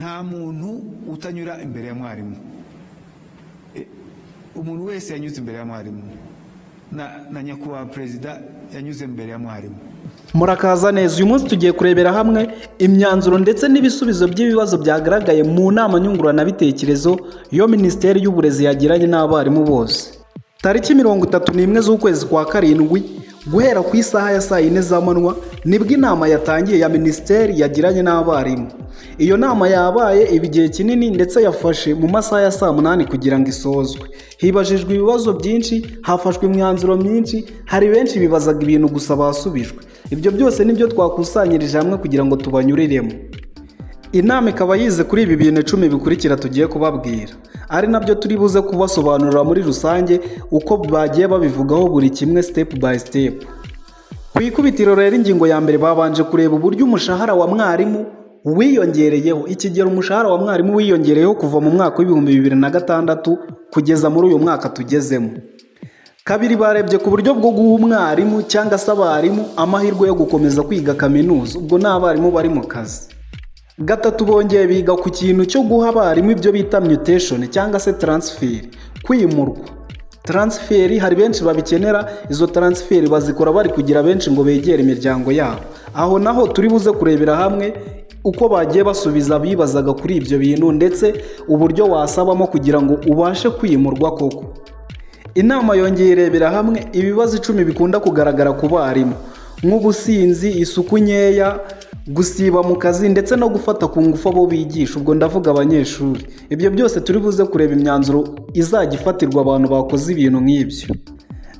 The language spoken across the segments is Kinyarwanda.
Nta muntu utanyura imbere ya mwarimu. Umuntu wese yanyuze imbere ya mwarimu, na nyakubahwa perezida yanyuze imbere ya mwarimu. Murakaza neza. Uyu munsi tugiye kurebera hamwe imyanzuro ndetse n'ibisubizo by'ibibazo byagaragaye mu nama nyunguranabitekerezo yo Minisiteri y'Uburezi yagiranye n'abarimu bose. Tariki 31 z'ukwezi kwa karindwi, guhera ku isaha ya saa 4 z'amanywa, nibwo inama yatangiye ya minisiteri yagiranye n'abarimu. Iyo nama yabaye iba igihe kinini, ndetse yafashe mu masaha ya saa 8 kugira ngo isozwe. Hibajijwe ibibazo byinshi, hafashwe imyanzuro myinshi, hari benshi bibazaga ibintu gusa basubijwe. Ibyo byose nibyo twakusanyirije hamwe kugira ngo tubanyuriremo. Inama ikaba yize kuri ibi bintu 10 bikurikira tugiye kubabwira, ari nabyo turi buze kubasobanurira muri rusange uko bagiye babivugaho buri kimwe, step by step. Ku ikubitiro rero, ingingo ya mbere, babanje kureba uburyo umushahara wa mwarimu wiyongereyeho, ikigero umushahara wa mwarimu wiyongereyeho kuva mu mwaka wa 2006 kugeza muri uyu mwaka tugezemo. Kabiri, barebye ku buryo bwo guha umwarimu cyangwa se abarimu amahirwe yo gukomeza kwiga kaminuza, ubwo ni abarimu bari mu kazi. Gatatu, bongeye biga ku kintu cyo guha abarimu ibyo bita mutation cyangwa se transfer, kwimurwa. Transfer hari benshi babikenera. Izo transfer bazikora bari kugira benshi ngo begere imiryango yabo. Aho naho turi buze kurebera hamwe uko bagiye basubiza bibazaga kuri ibyo bintu, ndetse uburyo wasabamo kugira ngo ubashe kwimurwa koko. Inama yongeye irebera hamwe ibibazo 10 bikunda kugaragara ku barimu, nk'ubusinzi, isuku nkeya, gusiba mu kazi, ndetse no gufata ku ngufu abo bigisha, ubwo ndavuga abanyeshuri. Ibyo byose turi buze kureba imyanzuro izajya ifatirwa abantu bakoze ibintu nk'ibyo.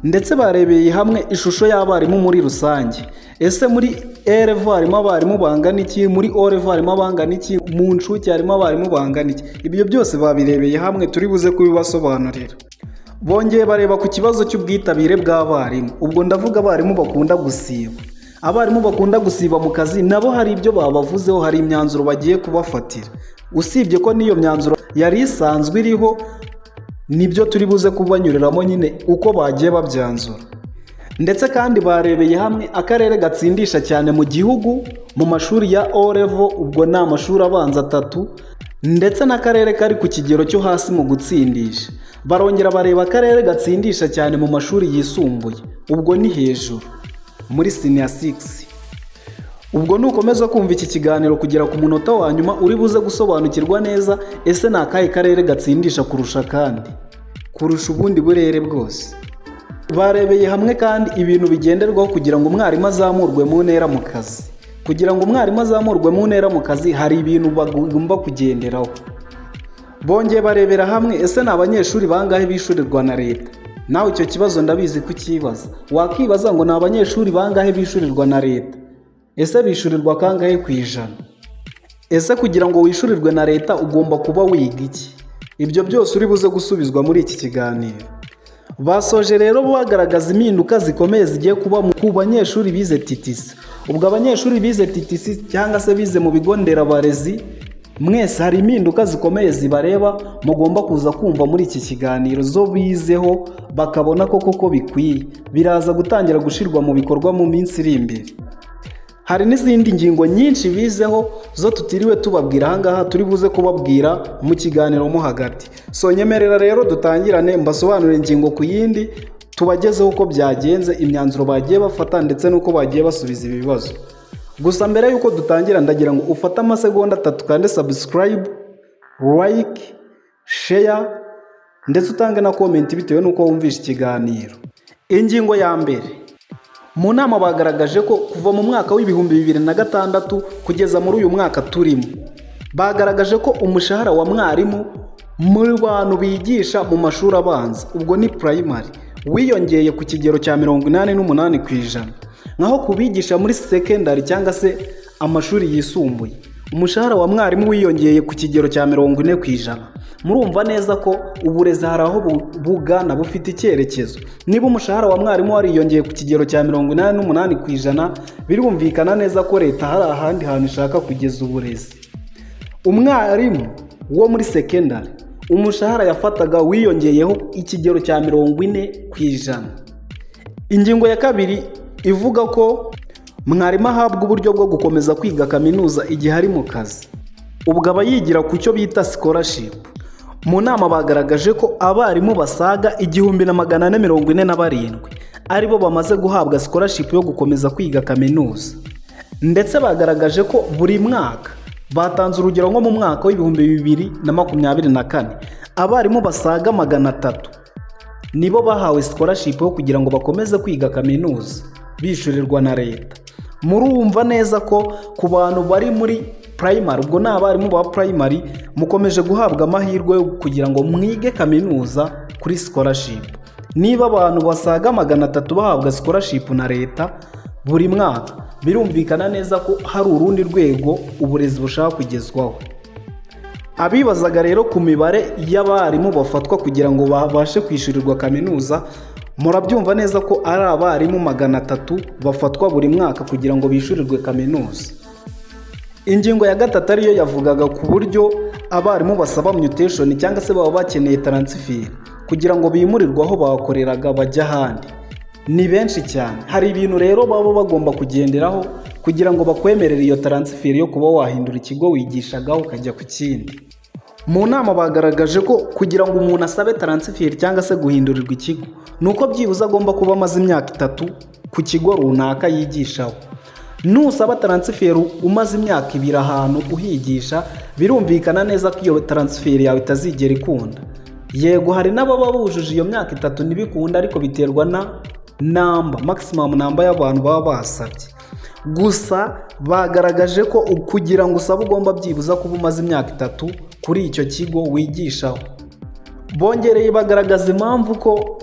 Ndetse barebeye hamwe ishusho y'abarimu muri rusange. Ese muri A level harimo abarimu bangana iki? Muri O level harimo abangana iki? Mu nshuke harimo abarimu bangana iki? Ibyo byose babirebeye hamwe, turi buze kubibasobanurira. Bongeye bareba ku kibazo cy'ubwitabire bw'abarimu, ubwo ndavuga abarimu bakunda gusiba. Abarimu bakunda gusiba mu kazi nabo hari ibyo babavuzeho, hari imyanzuro bagiye kubafatira, usibye ko n'iyo myanzuro yari isanzwe iriho. Nibyo turi buze kubanyuriramo nyine uko bagiye babyanzura. Ndetse kandi barebeye hamwe akarere gatsindisha cyane mu gihugu mu mashuri ya O level, ubwo ni amashuri abanza atatu, ndetse n'akarere kari ku kigero cyo hasi mu gutsindisha. Barongera bareba akarere gatsindisha cyane mu mashuri yisumbuye, ubwo ni hejuru muri senior 6. Ubwo nukomeza kumva iki kiganiro kugera ku munota wa nyuma, uri buze gusobanukirwa neza ese ni akahe karere gatsindisha kurusha akandi, kurusha ubundi burere bwose. Barebeye hamwe kandi ibintu bigenderwaho kugira ngo umwarimu azamurwe mu ntera mu kazi. Kugira ngo umwarimu azamurwe mu ntera mu kazi, hari ibintu bagomba kugenderaho. Bongeye barebera hamwe ese ni abanyeshuri bangahe bishyurirwa na leta? Nawe icyo kibazo ndabizi kukibaza. Wakibaza ngo ni abanyeshuri bangahe bishyurirwa na leta? Ese bishyurirwa kangahe ku ijana? Ese kugira ngo wishyurirwe na leta ugomba kuba wiga iki? Ibyo byose uri buze gusubizwa muri iki kiganiro. Basoje rero bagaragaza impinduka zikomeye zigiye kuba ku banyeshuri bize TTC. Ubwo abanyeshuri bize TTC cyangwa se bize mu bigo nderabarezi, mwese hari impinduka zikomeye zibareba mugomba kuza kumva muri iki kiganiro, zo bizeho bakabona ko koko bikwiye, biraza gutangira gushyirwa mu bikorwa mu minsi iri imbere. Hari n'izindi ngingo nyinshi bizeho zo tutiriwe tubabwira ahangaha, turi buze kubabwira mu kiganiro mo hagati. So nyemerera rero dutangirane, mbasobanurire ingingo ku yindi, tubagezeho uko byagenze, imyanzuro bagiye bafata, ndetse n'uko bagiye basubiza ibi bibazo. Gusa mbere y'uko dutangira, ndagira ngo ufate amasegonda 3 kandi subscribe, like, share, ndetse utange na comment bitewe n'uko wumvishe ikiganiro. Ingingo ya mbere, mu nama bagaragaje ko kuva mu mwaka wa 2006 kugeza muri uyu mwaka turimo, bagaragaje ko umushahara wa mwarimu mu bantu bigisha mu mashuri abanza, ubwo ni primary, wiyongeye ku kigero cya 88%, naho ku bigisha muri secondary cyangwa se amashuri yisumbuye, umushahara wa mwarimu wiyongeye ku kigero cya 40%. Murumva neza ko uburezi hari aho bugana, bufite icyerekezo. Niba umushahara wa mwarimu wariyongeye ku kigero cya 88%, birumvikana neza ko leta hari ahandi hantu ishaka kugeza uburezi. Umwarimu wo muri secondary, umushahara yafataga wiyongeyeho ikigero cya 40%. Ingingo ya kabiri ivuga ko mwarimu ahabwa uburyo bwo gukomeza kwiga kaminuza igihe ari mu kazi. Ubwo aba yigira ku cyo bita scholarship. Mu nama bagaragaje ko abarimu basaga 1447 aribo bamaze guhabwa scholarship yo gukomeza kwiga kaminuza. Ndetse bagaragaje ko buri mwaka, batanze urugero nko mu mwaka wa 2024, abarimu basaga 300 nibo bahawe scholarship yo kugira ngo bakomeze kwiga kaminuza bishyurirwa na leta. Murumva neza ko ku bantu bari muri primary, ubwo ni abarimu ba primary, mukomeje guhabwa amahirwe yo kugira ngo mwige kaminuza kuri scholarship. Niba abantu basaga 300 bahabwa scholarship na leta buri mwaka, birumvikana neza ko hari urundi rwego uburezi bushaka kugezwaho. Abibazaga rero ku mibare y'abarimu bafatwa kugira ngo babashe kwishyurirwa kaminuza, murabyumva neza ko ari abarimu 300 bafatwa buri mwaka kugira ngo bishyurirwe kaminuza. Ingingo ya gatatu ariyo yavugaga ku buryo abarimu basaba mutation, cyangwa se baba bakeneye transfer kugira ngo bimurirwe aho bakoreraga bajya ahandi, ni benshi cyane. Hari ibintu rero baba bagomba kugenderaho kugira ngo bakwemerere iyo transfer yo kuba wahindura ikigo wigishagaho ukajya ku kindi. Mu nama bagaragaje ko kugira ngo umuntu asabe transfer cyangwa se guhindurirwa ikigo, ni uko byibuze agomba kuba amaze imyaka 3 ku kigo runaka yigishaho. Nusaba transfer umaze imyaka 2 ahantu uhigisha, birumvikana neza ko iyo transfer yawe itazigera ikunda. Yego, hari n'ababa bujuje iyo myaka 3 ntibikunda, ariko biterwa na number, maximum number y'abantu baba basabye. Gusa bagaragaje ko kugira ngo usabe ugomba byibuza kuba umaze imyaka 3 kuri icyo kigo wigishaho. Bongereye bagaragaza impamvu ko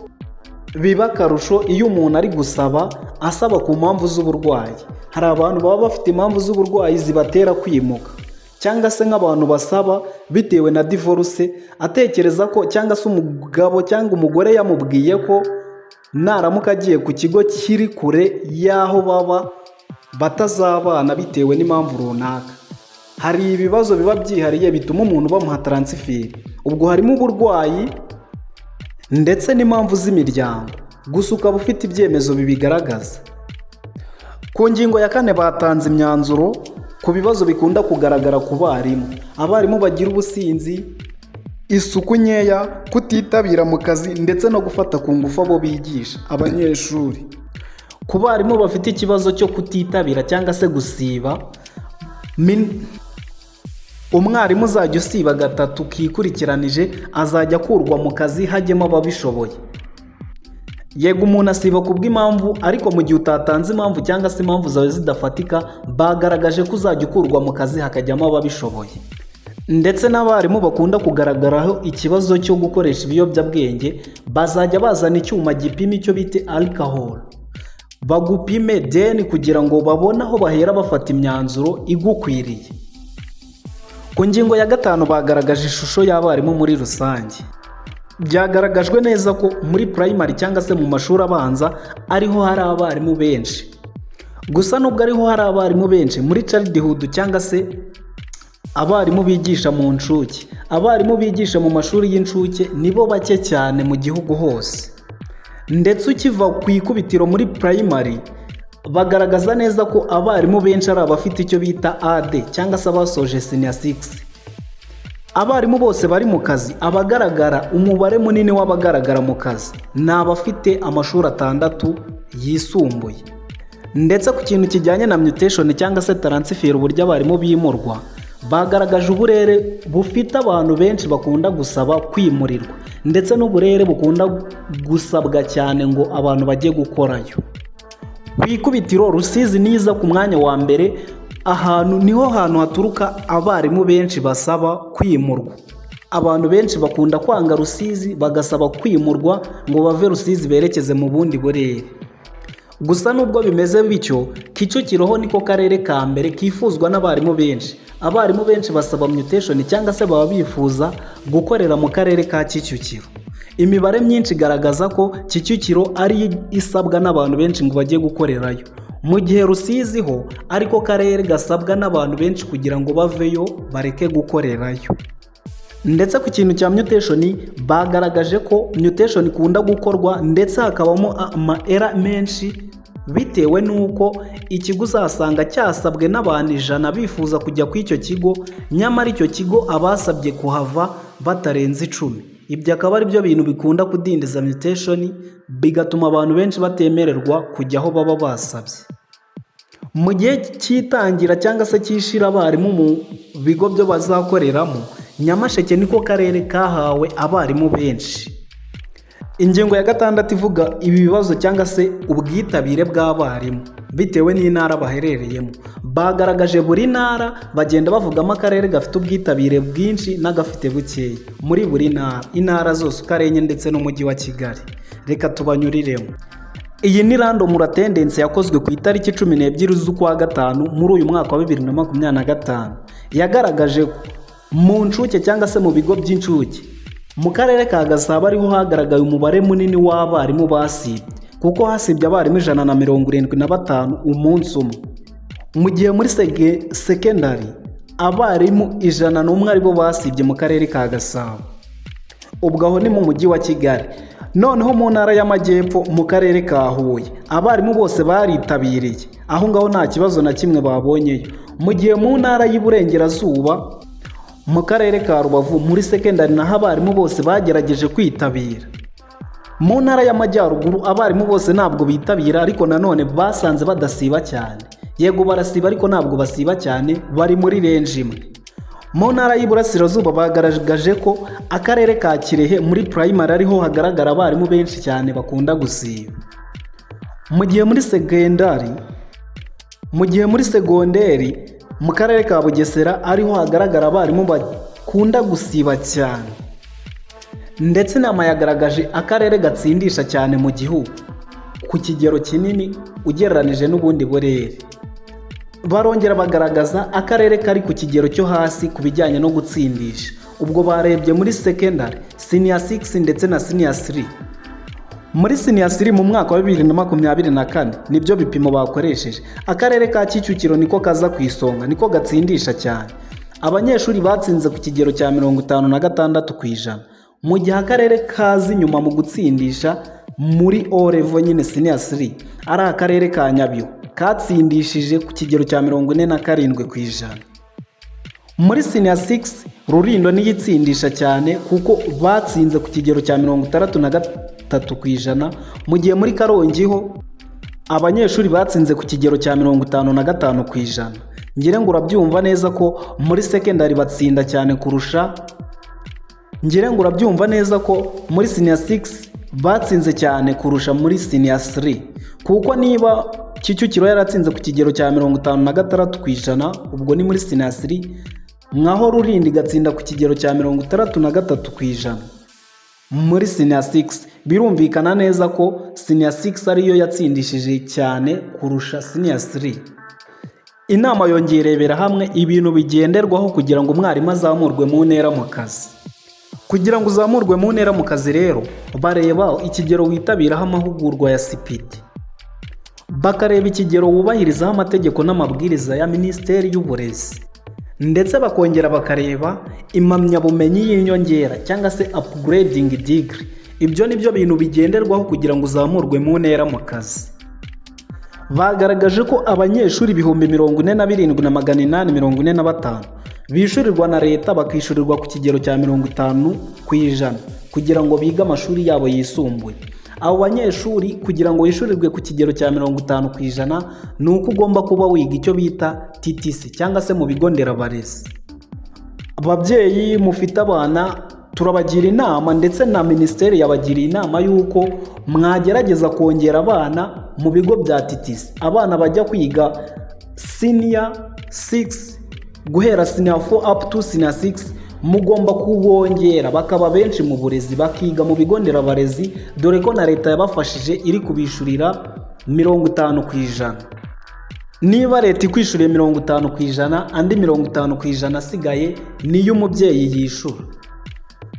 biba akarusho iyo umuntu ari gusaba asaba ku mpamvu z'uburwayi. Hari abantu baba bafite impamvu z'uburwayi zibatera kwimuka, cyangwa se nk'abantu basaba bitewe na divorce, atekereza ko cyangwa se umugabo cyangwa umugore yamubwiye ko naramuka agiye ku kigo kiri kure y'aho baba batazabana bitewe n'impamvu runaka. Hari ibibazo biba byihariye bituma umuntu bamuha transfer. Ubwo harimo uburwayi ndetse n'impamvu z'imiryango, gusa ukaba ufite ibyemezo bibigaragaza. Ku ngingo ya kane batanze imyanzuro ku bibazo bikunda kugaragara ku barimu. Abarimu bagira ubusinzi, isuku nkeya, kutitabira mu kazi ndetse no gufata ku ngufu abo bigisha, abanyeshuri. Ku barimu bafite ikibazo cyo kutitabira cyangwa se gusiba, umwarimu uzajya usiba gatatu kikurikiranije azajya akurwa mu kazi hajyemo ababishoboye. Yego, umuntu asiba ku bw'impamvu, ariko mu gihe utatanze impamvu cyangwa se impamvu zawe zidafatika, bagaragaje ko uzajya ukurwa mu kazi hakajyamo ababishoboye. Ndetse n'abarimu bakunda kugaragaraho ikibazo cyo gukoresha ibiyobyabwenge, bazajya bazana icyuma gipima icyo bita alcohol, bagupime then kugira ngo babone aho bahera bafata imyanzuro igukwiriye. Ku ngingo ya gatanu bagaragaje ishusho y'abarimu muri rusange. Byagaragajwe neza ko muri primary cyangwa se mu mashuri abanza ariho hari abarimu benshi. Gusa nubwo ariho hari abarimu benshi, muri childhood cyangwa se abarimu bigisha mu nshuke, abarimu bigisha mu mashuri y'incuke nibo bake cyane mu gihugu hose. Ndetse ukiva ku ikubitiro muri primary, bagaragaza neza ko abarimu benshi ari abafite icyo bita A2 cyangwa se abasoje senior 6. Abarimu bose bari mu kazi, abagaragara, umubare munini w'abagaragara mu kazi ni abafite amashuri 6 yisumbuye. Ndetse ku kintu kijyanye na mutation cyangwa se transfer, uburyo abarimu bimurwa, bagaragaje uburere bufite abantu benshi bakunda gusaba kwimurirwa, ndetse n'uburere bukunda gusabwa cyane ngo abantu bajye gukorayo. Ku ikubitiro Rusizi niza ku mwanya wa mbere, ahantu niho hantu haturuka abarimu benshi basaba kwimurwa. Abantu benshi bakunda kwanga Rusizi bagasaba kwimurwa ngo bave Rusizi berekeze mu bundi burere. Gusa nubwo bimeze bityo, Kicukiro ho niko karere ka mbere kifuzwa n'abarimu benshi. Abarimu benshi basaba mutation cyangwa se baba bifuza gukorera mu karere ka Kicukiro. Imibare myinshi igaragaza ko Kicukiro ari isabwa n'abantu benshi ngo bajye gukorerayo, mu gihe Rusizi ho ariko karere gasabwa n'abantu benshi kugira ngo baveyo bareke gukorerayo. Ndetse ku kintu cya mutation, bagaragaje ko mutation ikunda gukorwa ndetse hakabamo ama error menshi. Bitewe n'uko ikigo uzasanga cyasabwe n'abantu 100 bifuza kujya ku icyo kigo, nyamara icyo kigo abasabye kuhava batarenze 10. Ibyo akaba ari byo bintu bikunda kudindiza mutation, bigatuma abantu benshi batemererwa kujya aho baba basabye. Mu gihe cy'itangira cyangwa se cy'ishira abarimu mu bigo byo bazakoreramo, Nyamasheke niko karere kahawe abarimu benshi. Ingingo ya 6 ivuga ibi bibazo cyangwa se ubwitabire bw'abarimu bitewe n'intara baherereyemo. Bagaragaje buri ntara, bagenda bavugamo akarere gafite ubwitabire bwinshi n'agafite bukeya muri buri ntara, intara zose uko ari enye ndetse n'umujyi wa Kigali. Reka tubanyuriremo. Iyi ni random attendance yakozwe ku itariki 12 z'ukwa gatanu muri uyu mwaka wa 2025. Yagaragaje ko mu nshuke cyangwa se mu bigo by'incuke mu karere ka Gasabo ariho hagaragaye umubare munini w'abarimu basibye, kuko hasibye abarimu 175 umunsi umwe, mu gihe muri secondary abarimu 101 aribo basibye mu karere ka Gasabo. Ubwo aho ni mu mujyi wa Kigali. Noneho mu ntara y'Amajyepfo mu karere ka Huye abarimu bose baritabiriye, aho ngaho nta kibazo na kimwe babonyeyo. Mu gihe mu ntara y'Iburengerazuba mu karere ka Rubavu muri secondary naho abarimu bose bagerageje kwitabira. Mu ntara y'Amajyaruguru abarimu bose ntabwo bitabira, ariko nanone basanze badasiba cyane. Yego barasiba ariko ntabwo basiba cyane, bari muri range imwe. Mu ntara y'Iburasirazuba bagaragaje ko akarere ka Kirehe muri primary ariho hagaragara abarimu benshi cyane bakunda gusiba. Mu gihe muri secondary, mu gihe muri segonderi mu karere ka Bugesera ariho hagaragara abarimu bakunda gusiba cyane. Ndetse inama yagaragaje akarere gatsindisha cyane mu gihugu ku kigero kinini ugereranije n'ubundi burere. Barongera bagaragaza akarere kari ku kigero cyo hasi ku bijyanye no gutsindisha. Ubwo barebye muri secondary, senior 6 ndetse na senior 3. Muri senior 3 mu mwaka wa 2024 nibyo bipimo bakoresheje. Akarere ka Kicukiro niko kaza ku isonga, niko gatsindisha cyane. Abanyeshuri batsinze ku kigero cya 56%. Mu gihe akarere kaza inyuma mu gutsindisha muri O level nyine senior 3 ari akarere ka Nyabihu, katsindishije ku kigero cya 47%. Muri senior 6 Rulindo niyo itsindisha cyane kuko batsinze ku kigero cya 63%, mu gihe muri Karongi ho abanyeshuri batsinze ku kigero cya 55%. Ngira ngo urabyumva neza ko muri secondary batsinda cyane kurusha, ngira ngo urabyumva neza ko muri senior 6 batsinze cyane kurusha muri senior 3, kuko niba Kicukiro yaratsinze ku kigero cya 56%, ubwo ni muri senior 3, nkaho Rulindo igatsinda ku kigero cya 63% muri senior 6. Birumvikana neza ko senior 6 ariyo yatsindishije cyane kurusha senior 3. Inama yongeye irebera hamwe ibintu bigenderwaho kugira ngo umwarimu azamurwe mu ntera mu kazi. Kugira ngo uzamurwe mu ntera mu kazi rero, bareba ikigero witabiraho amahugurwa ya CPD, bakareba ikigero wubahirizaho amategeko n'amabwiriza ya Minisiteri y'Uburezi, ndetse bakongera bakareba impamyabumenyi y'inyongera cyangwa se upgrading degree. Ibyo ni byo bintu bigenderwaho kugira ngo uzamurwe mu ntera mu kazi. Bagaragaje ko abanyeshuri 47,845 bishyurirwa na leta, bakishyurirwa ku kigero cya 50% kugira ngo bige amashuri yabo yisumbuye. Abo banyeshuri kugira ngo wishyurirwe ku kigero cya 50% ni uko ugomba kuba wiga icyo bita TTC cyangwa se mu bigo nderabarezi. Ababyeyi mufite abana turabagira inama, ndetse na minisiteri yabagiriye inama y'uko mwagerageza kongera abana mu bigo bya TTC. Abana bajya kwiga senior 6 guhera senior 4 up to senior 6 mugomba kubongera bakaba benshi mu burezi, bakiga mu bigo nderabarezi, dore ko na leta yabafashije iri kubishyurira 50%. Niba leta ikwishyuriye 50%, andi 50% asigaye niyo umubyeyi yishyura.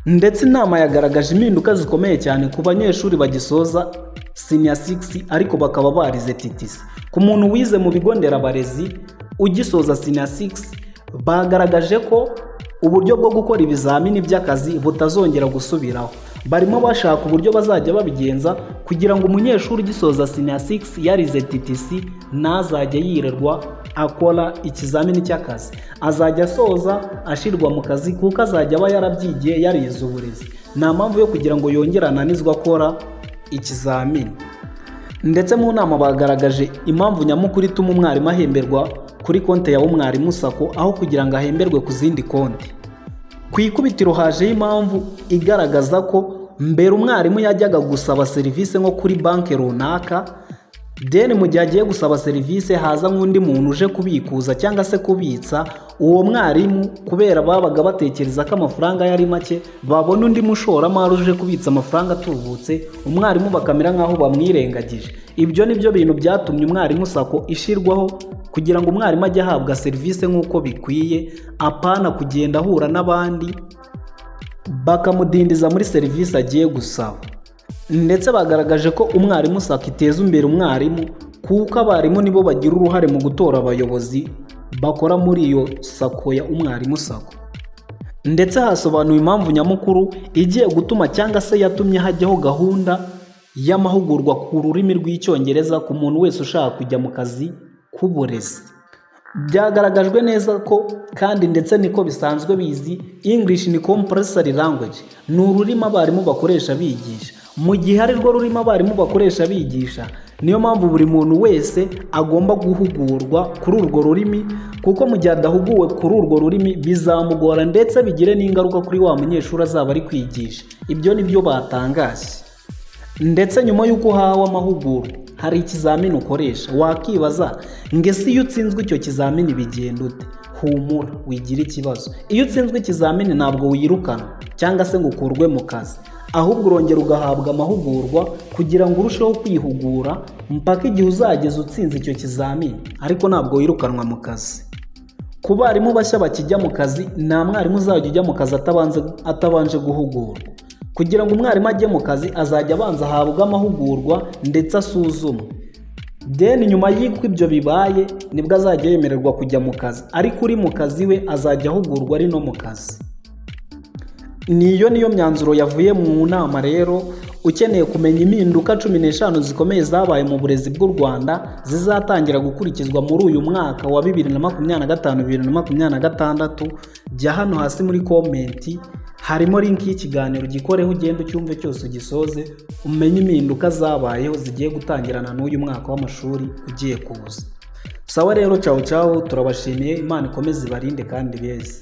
Ndetse inama yagaragaje impinduka zikomeye cyane ku banyeshuri bagisoza senior 6 ariko bakaba barize TTC. Ku muntu wize mu bigo nderabarezi ugisoza senior 6, bagaragaje ko uburyo bwo gukora ibizamini by'akazi butazongera gusubiraho. Barimo bashaka uburyo bazajya babigenza kugira ngo umunyeshuri ugisoza senior 6 yarize TTC ntazajya yirerwa akora ikizamini cy'akazi, azajya asoza ashirwa mu kazi kuko azajya aba yarabyigiye, yarize uburezi. Nta mpamvu yo kugira ngo yongere ananizwe akora ikizamini. Ndetse mu nama bagaragaje impamvu nyamukuru ituma umwarimu ahemberwa kuri konti ya Umwarimu SACCO aho kugira ngo ahemberwe ku zindi konti. Ku ikubitiro hajeho impamvu igaragaza ko mbere umwarimu yajyaga gusaba serivisi nko kuri banki runaka, then mu gihe agiye gusaba serivisi haza nk'undi muntu uje kubikuza cyangwa se kubitsa, uwo mwarimu kubera babaga batekereza ko amafaranga yari make, babona undi mushoramari uje kubitsa amafaranga atubutse, umwarimu bakamera nk'aho bamwirengagije. Ibyo ni byo bintu byatumye Umwarimu SACCO ishyirwaho kugira ngo umwarimu ajye ahabwa serivisi nk'uko bikwiye, apana kugenda ahura n'abandi bakamudindiza muri serivisi agiye gusaba. Ndetse bagaragaje ko Umwarimu SACCO iteza imbere umwarimu, kuko abarimu nibo bagira uruhare mu gutora abayobozi bakora muri iyo SACCO ya Umwarimu SACCO. Ndetse hasobanuwe impamvu nyamukuru igiye gutuma cyangwa se yatumye hajyaho gahunda y'amahugurwa ku rurimi rw'Icyongereza ku muntu wese ushaka kujya mu kazi k'uburezi. Byagaragajwe neza ko kandi ndetse niko bisanzwe bizi, English ni compulsory language, ni ururimi abarimu bakoresha bigisha. Mu gihe ari rwo rurimi abarimu bakoresha bigisha, niyo mpamvu buri muntu wese agomba guhugurwa kuri urwo rurimi, kuko mu gihe adahuguwe kuri urwo rurimi bizamugora ndetse bigire n'ingaruka kuri wa munyeshuri azaba ari kwigisha. Ibyo ni byo batangaje. Ndetse nyuma y'uko uhawe amahugurwa hari ikizamini ukoresha. Wakibaza ngo ese iyo utsinzwe icyo kizamini bigenda ute? Humura, wigira ikibazo. Iyo utsinzwe ikizamini ntabwo wirukanwa cyangwa se ngo ukurwe mu kazi, ahubwo urongera ugahabwa amahugurwa kugira ngo urusheho kwihugura mpaka igihe uzageza utsinze icyo kizamini, ariko ntabwo wirukanwa mu kazi. Ku barimu bashya bakijya mu kazi, nta mwarimu uzajya ujya mu kazi atabanje guhugurwa. Kugira ngo umwarimu ajye mu kazi azajya abanza ahabwe amahugurwa ndetse asuzumwe, then nyuma y'uko ibyo bibaye nibwo azajya yemererwa kujya mu kazi. Ariko uri mu kazi we azajya ahugurwa ari no mu kazi. Niyo niyo myanzuro yavuye mu nama. Rero ukeneye kumenya impinduka 15 zikomeye zabaye mu burezi bw'u Rwanda zizatangira gukurikizwa muri uyu mwaka wa 2025 2026, jya hano hasi muri comment, harimo link y'ikiganiro, gikoreho ugende ucyumve cyose ugisoze, umenye impinduka zabayeho zigiye gutangirana n'uyu mwaka w'amashuri ugiye kuza. Sawa rero, ciao ciao, turabashimiye. Imana ikomeze ibarinde kandi beze.